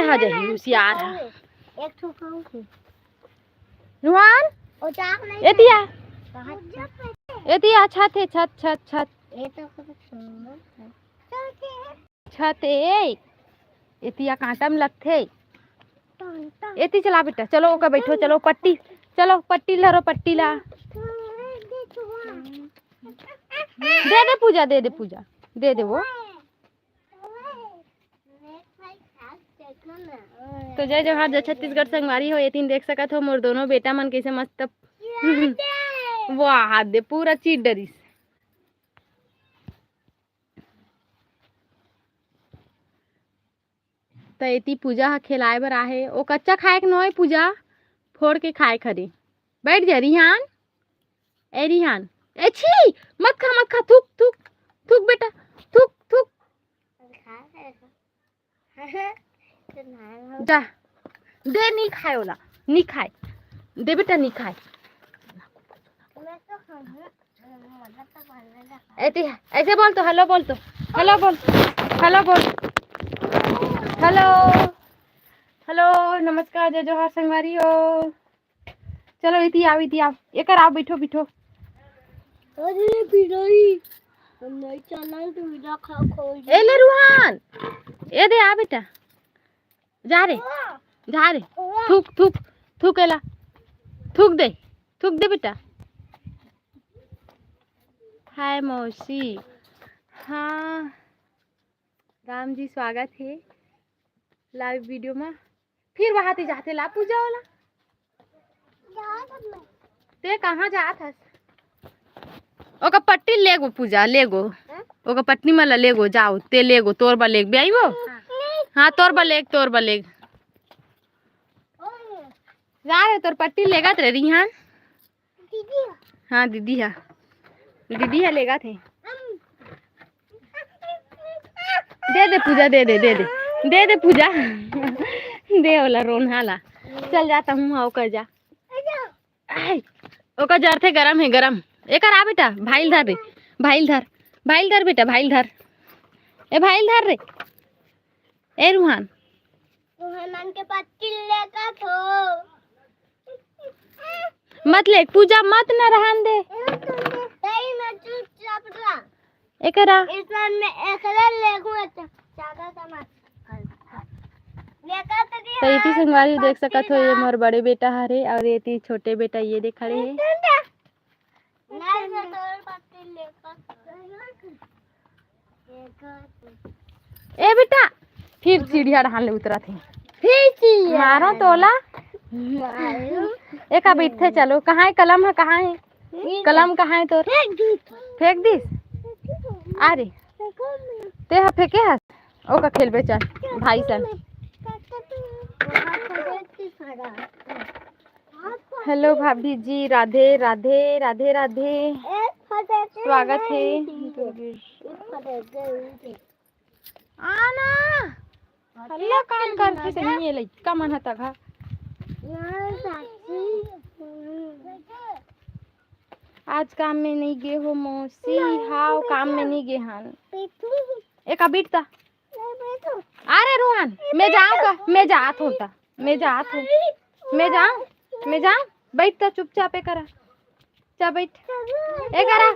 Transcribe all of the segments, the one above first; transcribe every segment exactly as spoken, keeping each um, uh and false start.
आ जाही, हुसियार है। एक ठो खाऊं फिर। रुहान, ओ चाक नहीं एतिया। कहाँ? एतिया, छत है, छत, छत, छत। ये तो कुछ सुंदर है। छत ए, एतिया कांटा में लगथे। एती चला बेटा, चलो ओकर बैठो, चलो पट्टी, चलो पट्टी लरो, पट्टी ला। दे दे पूजा, दे दे पूजा, दे दे वो। तो जय जोहार, जय छत्तीसगढ़ संगवारी हो, एतिन देख सकत हो मोर दोनों बेटा मन कैसे मस्त। वाह, हाथ दे पूरा चीर डरिस। त एती पूजा ह खेलाए बर आहे। ओ कच्चा खाए के नोय पूजा, फोड़ के खाए खरी। बैठ जा रिहान। ए रिहान, ए छी, मत खा, मत खा, थूक, थूक, थूक बेटा, थूक, थूक। जा, दे, नी खाए ओला, नी खाए, दे बेटा, नी खाए। एती, ऐसे बोल तो, हेलो बोल तो, हेलो बोल, हेलो बोल, हेलो, हेलो, नमस्कार, जय जोहार संगवारी हो। चलो इति आओ, इति आओ, एकर आओ, बैठो, बैठो। अरे बिलाई, हम नहीं चलल तो बिना खा खोल। ए ले रुहान, ए दे आ बेटा, जा रे, जा रे, थूक, थूक, थूक एला, थूक दे, थूक दे बेटा। हाय मौसी, हाँ राम जी स्वागत है लाइव वीडियो में। फिर वहां ते जाते ला पूजा वाला। ते कहाँ जात हस? ओकर पट्टी लेगो पूजा, लेगो। ओकर पट्टी मला लेगो, जाओ, ते लेगो, तोर बा लेग, बे आई वो? हाँ, तोर बा लेग, तोर बा लेग। जा रे, तोर पट्टी लेगत रे रिहान। हाँ, दीदी हा, दीदी हा लेगत हे। दे दे पूजा, दे दे, दे दे, दे दे पूजा। दे ओला रोनहा ला। चल जाता हूँ, हाँ, ओकर जा। आय, ओकर जरथे, गरम हे, गरम। एकर आ बेटा, भाईल धर रे, भाईल धर, भाईल धर बेटा, भाईल धर। ए भाईल धर रे। ए रुहान। रुहान के पट्टी लेकर थो। मत ले, पूजा मत न रहन दे। सही में चुपचाप रह। एकरा। इस बार मैं एकरे लेगू, अच्छा, ज्यादा सामान। लेकर तो नहीं तो इति आया, संगवारी देख सकत हो, ये मोर बड़े बेटा हरे और ये ती छोटे बेटा ये दे खड़े हे। ए बेटा, फिर सीढ़िया डहान ले उतरत हे। फिर सीढ़िया मारो तोला। मारो। एका बैठे चलो, कहाँ हे कलम ह, कहाँ हे? कलम कहाँ हे तोर? फेंक दिस। फेंक दिस? अरे, ते ह फेंके हस? ओका खेलबे चल, भाई सन। हेलो भाभी जी, राधे राधे, राधे राधे। स्वागत हे। आना। हल्ला काम करथे सही हे लइका मन ह तघा। आज काम में नहीं गे हो मौसी? हाव, काम में नहीं गे हन। एका बिट ता। अरे रोहन, मैं जाऊँ का? मैं जात हूँ ता। मैं जात हूँ। मैं जाऊँ? मैं जाऊँ? बैठ ता चुपचाप, एकरा। चल बैठ। एकरा।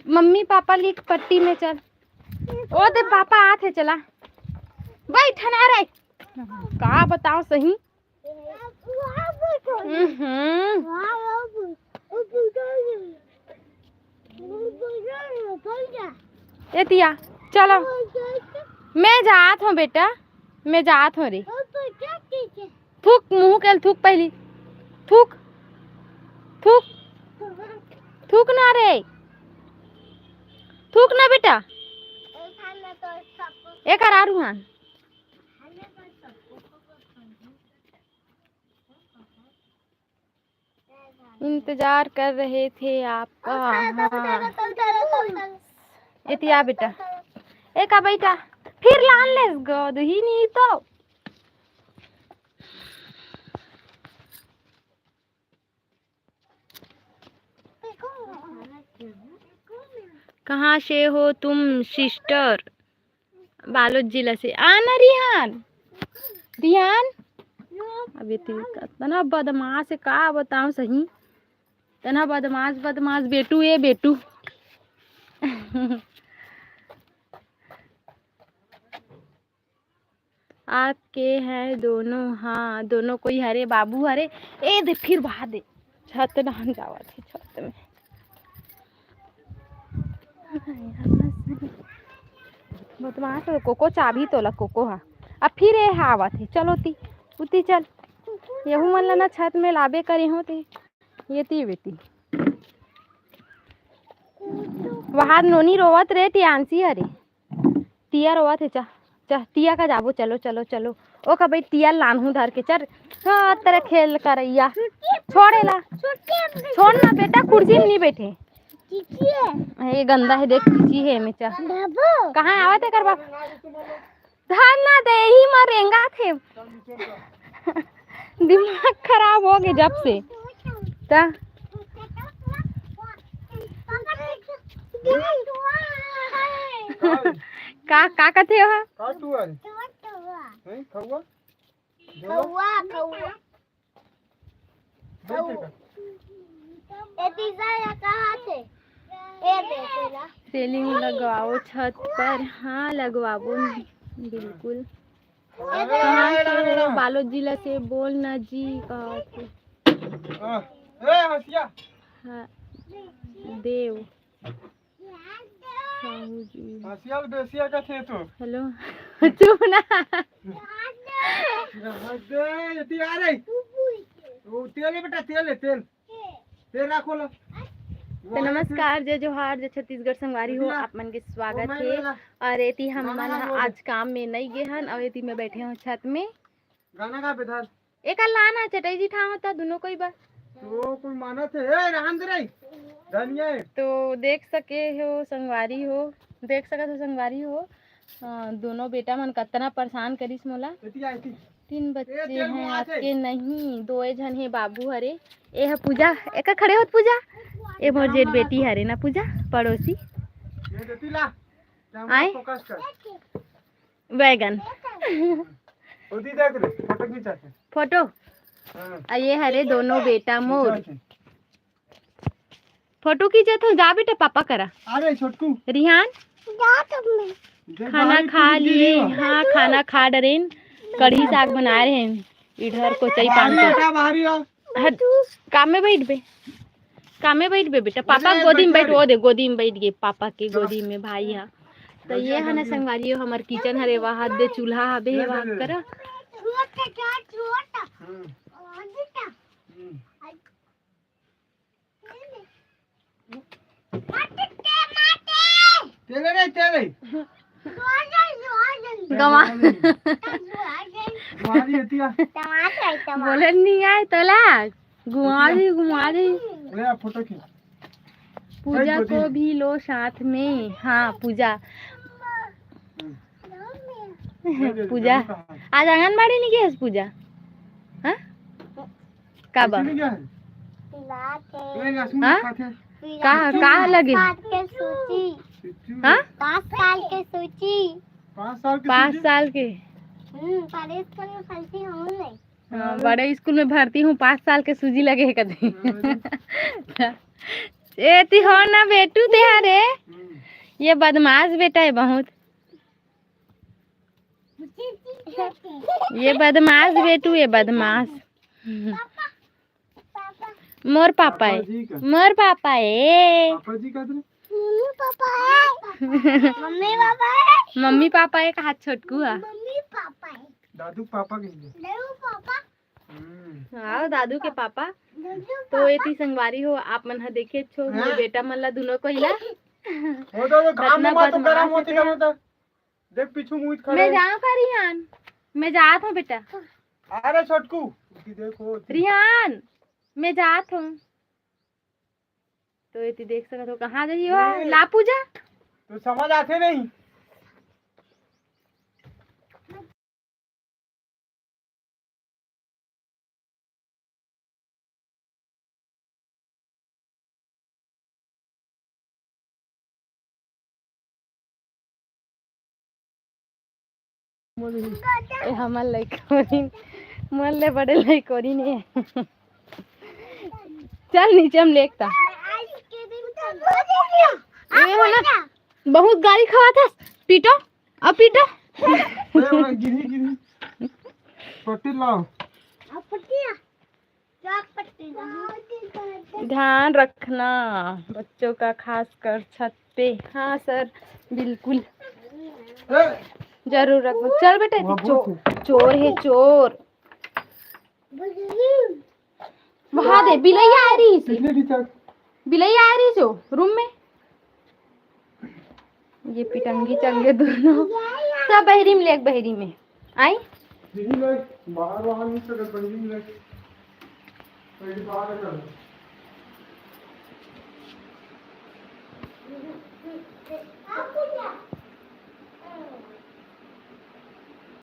मम्मी पापा लिख पट्टी में चल। ओ दे पापा आत हे, चला। बैठ ना रे। का बताओ सही। हम्म। ए तिया, चलो। मैं जात हूँ बेटा, मैं जात हूँ रे। थूक, मुंह के थूक पहली। थूक, थूक, थूक ना रे, थूक ना बेटा। एकरा रुहान। इंतजार कर रहे थे आपका। हाँ। एतिया बेटा, एका बेटा, फिर लान लेस गो दुही नी तो। कहाँ से हो तुम सिस्टर? बालोद जिला से। आना रिहान। रियान, अबे तेरी का, इतना बदमाश है, का बताऊं सही, इतना बदमाश, बदमाश बेटू, ये बेटू। आपके हैं दोनों, हाँ, दोनों कोई हरे, बाबू हरे। ए दे, फिर बहा दे, छत डहन जावत हे, छत में। बदमाश हो, कोको चाबी तोला, कोको हा। अब फिर ए हा आवत हे, चलो ती, उती चल। यहू मन ला ना छत में लाबे करे हो ते, ये ती बेटी। वहाद नोनी रोवत रे, टियांसी हरे। टिया रोवत हे, चा, चा, टिया का जाबो, चलो, चलो, चलो। ओ का भाई, टिया लानहू धर के, चल। हाँ, तेरे खेल करैया। छोड़े ला। छोड़ ना बेटा, कुर्सी में नहीं बैठे। ये गंदा है, देख, चीची है एमे, चा। कहाँ आवत है करवा? धर ना दे, यही मा रेंगा थे। दिमाग खराब हो गए जब से। ता का, का कथे हो? का तू है? नहीं, खौआ? खौआ, खौआ। ए तीसरा या कहाँ थे? ए दे तेरा। रेलिंग लगवाओ छत पर। हाँ, लगवाबो, बिल्कुल। कहाँ से हो? बालोद जिला से। बोल ना जी, कहाँ से? हाँ। ए, हंसिया। हाँ, देव। साहू जी। हंसिया ल बेसिया का थे तो। हेलो। चुप ना। दे, ये आ रही। वो तेल है बेटा, तेल है, तेल। तेल रखो लो। तो नमस्कार, जय जोहार, जय छत्तीसगढ़ संगवारी हो, आप मन के स्वागत हे। और एती हम मन आज काम में नहीं गे हन, और एती मैं बैठे हूँ छत में। गाना गा बेधर। एकर लाना चटई जी ठाव होता दोनों कोई बा। तो कोई मानत है, ए, रहन दे रे। धनिया है। तो देख सके हो संगवारी हो, देख सकत हो संगवारी हो, अ, दोनों बेटा मन कतना परेशान करिस मोला। एती आ, एती। तीन बच्चे हैं आपके नहीं, दोए झन हे बाबू हरे। ए ह पूजा, एकर खड़े होत पूजा। ए मोर जेठ बेटी हरे ना पूजा, पड़ोसी। ये देती ला। आए? फोकस कर। बैगन। उदी देख रे, फोटो खींचा के। फोटो? हाँ। आ ये हरे दोनों बेटा मोर। खींचा के। फोटो खींचत हो, जा बेटा पापा करा। अरे छोटकू। रिहान, जा तुम। देख, खाना बाहरी खा कुछ गिरी लिए। हो। हाँ, खाना खा डरेन। कढ़ी साग बनाए रहे हैं। इधर को चाय पान बाहरी के। हटा, बाहरी आ। हट, काम में बैठ बे, काम में बैठ बे बेटा, पापा के गोदी में बैठ। वो दे, गोदी में बैठ गए, पापा के गोदी में भाई हा। तो ये है ना संगवारी हो, हमर किचन हरे, वहां दे चूल्हा हबे, वहां करा। तेले रे, तेले। गवा। तुम्हारी होती है। बोले नहीं आए तोला। घुमा दी, घुमा दी। ले आ, फोटो खींच। पूजा को भी लो साथ में। हाँ, पूजा। पूजा। आज आंगनबाड़ी नहीं गई पूजा? हाँ? का बा? हाँ? का, का लगे? हाँ? पाँच साल के सूची। पाँच साल के पाँच सूची? साल के। हम्म, बड़े स्कूल में भर्ती हूँ नहीं। हाँ, बड़े स्कूल में भर्ती हूँ, पाँच साल के सूजी लगे है कदे। अरे। ए, ती हो ना बेटू ते हरे। हम्म। ये बदमाश बेटा है बहुत। ये बदमाश बेटू, ये बदमाश। मोर पापा है। पापा जी का। मोर पापा है। पापा जी का तो? मम्मी पापा है। मम्मी पापा है। मम्मी पापा है, कहा छोटकू है। मम्मी पापा है। दादू पापा कहिए। दादू पापा। हम्म। हाँ, दादू के पापा। दादू तो पापा। एती संगवारी हो, आप मन ह देखे छो, मोर हाँ। बेटा मन ला दुनो कोई ला। वो तो, वो घाम कतना में मार तो बदमाश गरम होती है। गरम होता। देख पीछू मुहित खड़े मैं हैं। जाऊँ का रिहान? मैं जात हूँ बेटा। अरे छोटकू, उठी देखो, उठी। रिहान, मैं जात हूँ। तो एती देख सकत हो, कहाँ गई हो? ये। ला पूजा। तो समझ आते नहीं। ए, हमर लइकोरिन, मोर ले बड़े लइकोरिन ए। चल नीचे हम लेकता। ए, हो ना, बहुत गारी खवाथस। पीटो, अब पीटो। ए, ओला गिरही, गिरही। पट्टी लाओ। ध्यान रखना बच्चों का, खासकर छत पे। हाँ सर, बिल्कुल। ए, जरूर रखबो। चल बेटा, वहाँ चो-, बहुत है। चोर है, चोर। वहाँ दे, बिलैया आ रही थी। कितने टीचर? बिलैया आ रही जो रूम में। ये पिटंगी चंगे दोनों। सब बहरी में ले, बहरी में। आई? यही ले, बाहर, बाहर नहीं सकत, बहरी में ले। बहरी बाहर कर।